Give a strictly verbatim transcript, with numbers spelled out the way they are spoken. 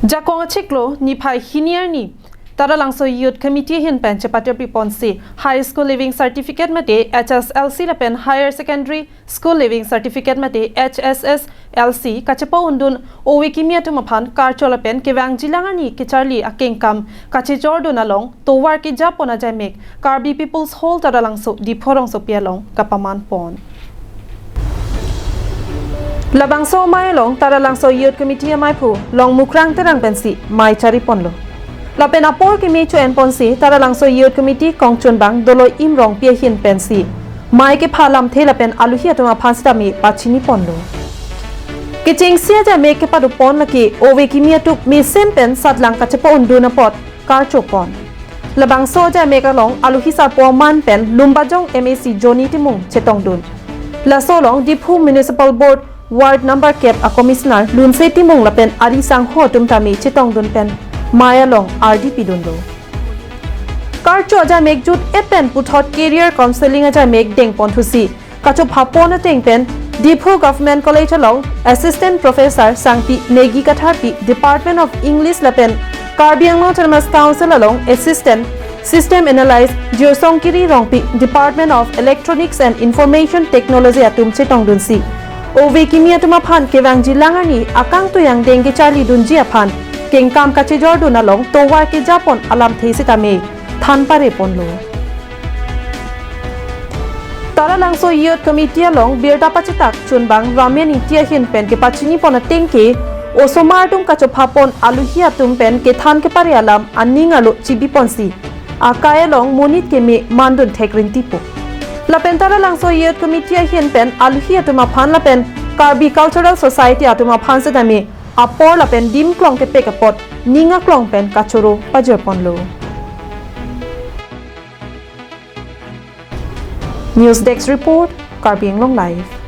Jakong achiklo niphai hini arni Taralangso Youth Committee ahin pen chepatiri ponsi High School Leaving Certificate mate H S L C lapen Higher Secondary School Leaving Certificate mate H S S L C kachepa-undun ove kimi atum aphan karcho lapen kevangjilang arni kecharli akengkam kachejordun along tovar kejapon ajaimek Karbi People's Hall Taralangso Diphu rongsopi along kapaman pon. Labangso amei along Taralangso Youth Committee amaiphu Longmukrang Terang pensi mei chari ponlo. Lapen apor kimi cho-en ponsi Taralangso Youth Committee kongchunbang Doloi Imrongpi ahin pensi mei kepha lamthe lapen aluhi atum aphan sitame pachini ponlo. Kechengsi ajaimek kepado pon lake ove kimi atum mesen pen satlang kachepa-undun apot karcho pon. Labangso ajaimek along aluhi sarpo aman pen Lumbajong M A C Johnny Timung chetongdun. Laso along Diphu Municipal Board Ward number kep a Commissioner Lunse Timung lapen ari sangho atum tame chetongdun pen mei along ardi pidunlo. Karcho ajaimek jut-et pen puthot career counseling ajaimek dengpon thusi kachopha pon ateng pen Diphu Government College along Assistant Professor Sangpi Negi Katharpi, Department of English lapen Karbi Anglong Autonomous Council along Assistant System Analyst Jirsongkiri Rongpi, Department of Electronics and Information Technology atum chetongdunsi ove kimi atum aphan kevangjilang arni akangtui angdeng kecharlidunji aphan kengkam kachejordun along tovar kejapon alamthe sitame than pare ponlo. Taralangso Youth Committee along birta pachetak chunbang Ramen Ingti ahin pen kepachini pon ateng ke osomar atum kachopha pon aluhi atum pen kethan kepare alam aning arlo chibi ponsi akai along monit keme mandun thek rintipo. Lapen Taralangso Youth Committee ahin pen aluhi atum aphan lapen Karbi Cultural Society atum aphan sitame apor lapen dimklong kepek apot ning aklong pen kachoro pajir ponlo. News Desk Report, Karbi Anglong Live.